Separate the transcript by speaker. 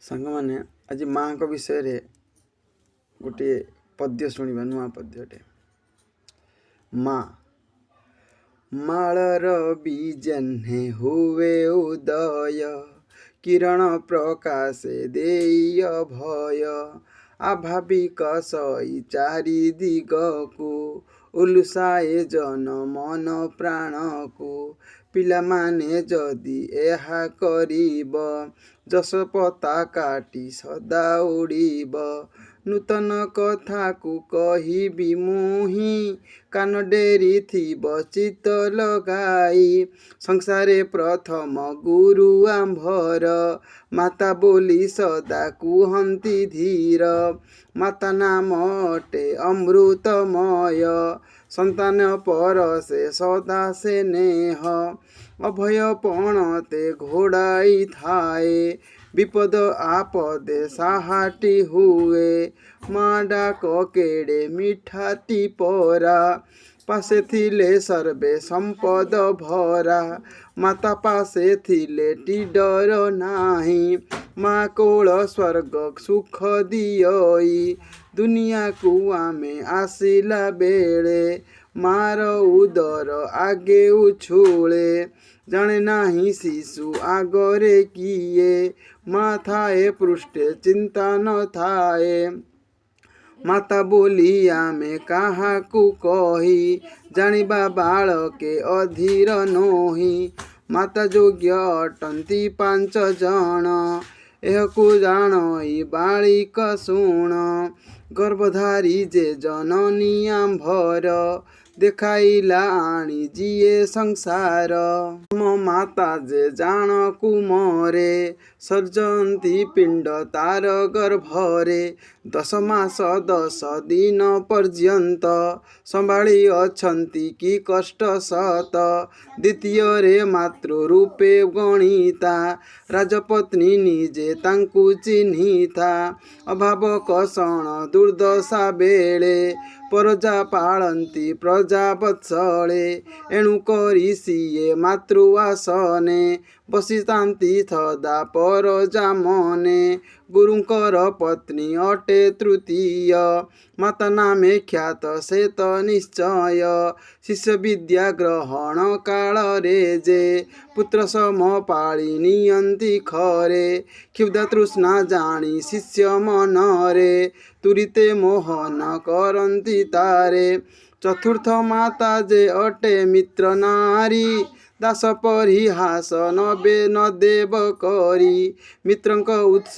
Speaker 1: ସାଙ୍ଗମାନେ, ଆଜି ମାଆଙ୍କ ବିଷୟରେ ଗୋଟିଏ ପଦ୍ୟ ଶୁଣିବା, ନୂଆ ପଦ୍ୟଟେ। ମା ମାଳର ବୀଜହ୍ନେ ହୁଏ ଉଦୟ, କିରଣ ପ୍ରକାଶେ ଦେଇ ଅଭୟ। ଆଭା ବିକଶଇ ଚାରି ଦିଗକୁ, ଉଲୁସାଏ ଜନ ମନ ପ୍ରାଣକୁ। ପିଲାମାନେ ଯଦି ଏହା କରିବ, ଯଶ ପତାକାଟି ସଦା ଉଡ଼ିବ। ନୂତନ କଥାକୁ କହିବି ମୁହିଁ, କାନ ଡେରି ଥିବ ଚିତ୍ତ ଲଗାଇ। ସଂସାରେ ପ୍ରଥମ ଗୁରୁ ଆମ୍ଭର, ମାତା ବୋଲି ସଦା କୁହନ୍ତି ଧୀର। ମାତା ନାମ ଅଟେ ଅମୃତମୟ, ସନ୍ତାନ ପରଶେ ସଦା ସ୍ନେହ। ଅଭୟ ପଣତେ ଘୋଡ଼ାଇ ଥାଏ, ବିପଦ ଆପଦେ ସାହାଟି ହୁଏ। ମା ଡାକ କେଡ଼େ ମିଠାଟି ପରା, ପାଶେ ଥିଲେ ସର୍ବେ ସମ୍ପଦ ଭରା। ମାତା ପାଶେ ଥିଲେ ଟି ଡର ନାହିଁ, ମା କୋଳ ସ୍ୱର୍ଗ ସୁଖ ଦିଅଇ। ଦୁନିଆକୁ ଆମେ ଆସିଲା ବେଳେ, ମାର ଉଦର ଆଗେ ଉଛୁଳେ। ଜାଣେ ନାହିଁ ଶିଶୁ ଆଗରେ କିଏ, ମା ଥାଏ ପୃଷ୍ଠେ ଚିନ୍ତା ନଥାଏ। ମାତା ବୋଲି ଆମେ କାହାକୁ କହି, ଜାଣିବା ବାଳକେ ଅଧୀର ନୋହି। ମାତା ଯୋଗ୍ୟ ଅଟନ୍ତି ପାଞ୍ଚ ଜଣ, ଏହାକୁ ଜାଣଇ ବାଳିକ ଶୁଣ। ଗର୍ଭଧାରୀ ଯେ ଜନନୀ ଆମ୍ଭର, ଦେଖାଇଲା ଆଣି ଯିଏ ସଂସାର। ମାତା ଯେ ଜାଣ କୁମରେ, ସର୍ଜନ୍ତି ପିଣ୍ଡ ତାର ଗର୍ଭରେ। 10 ମାସ 10 ଦିନ ପର୍ଯ୍ୟନ୍ତ, ସମ୍ଭାଳି ଅଛନ୍ତି କି କଷ୍ଟ ସତ। ଦ୍ୱିତୀୟରେ ମାତୃ ରୂପେ ଗଣିତା, ରାଜପତ୍ନୀ ନିଜେ ତାଙ୍କୁ ଚିହ୍ନିତା। ଅଭାବ କଷଣ ଦୁର୍ଦ୍ଦଶା ବେଳେ, ପରଜା ପାଳନ୍ତି ପ୍ରଜା ବତ୍ସଳେ। ଏଣୁ କରି ସିଏ ମାତୃ ଆସନେ, ବସିଥାନ୍ତି ସଦା ପରଜା ମନେ। ଗୁରୁଙ୍କର ପତ୍ନୀ ଅଟେ ତୃତୀୟ, ମାତା ନାମେ ଖ୍ୟାତ ସେ ତ ନିଶ୍ଚୟ। ଶିଷ୍ୟ ବିଦ୍ୟା ଗ୍ରହଣ କାଳରେ ଯେ, ପୁତ୍ର ସମ ପାଳି ନିଅନ୍ତି ଖରେ। କ୍ଷୁଧା ତୃଷ୍ଣା ଜାଣି ଶିଷ୍ୟ ମନରେ, ତୁରିତେ ମୋହନ କରନ୍ତି ତାରେ। ଚତୁର୍ଥ ମାତା ଯେ ଅଟେ ମିତ୍ର ନାରୀ, ଦାସ ପରିହାସ ନବେ ନ ଦେବ କରି। ମିତ୍ରଙ୍କ ଉତ୍ସ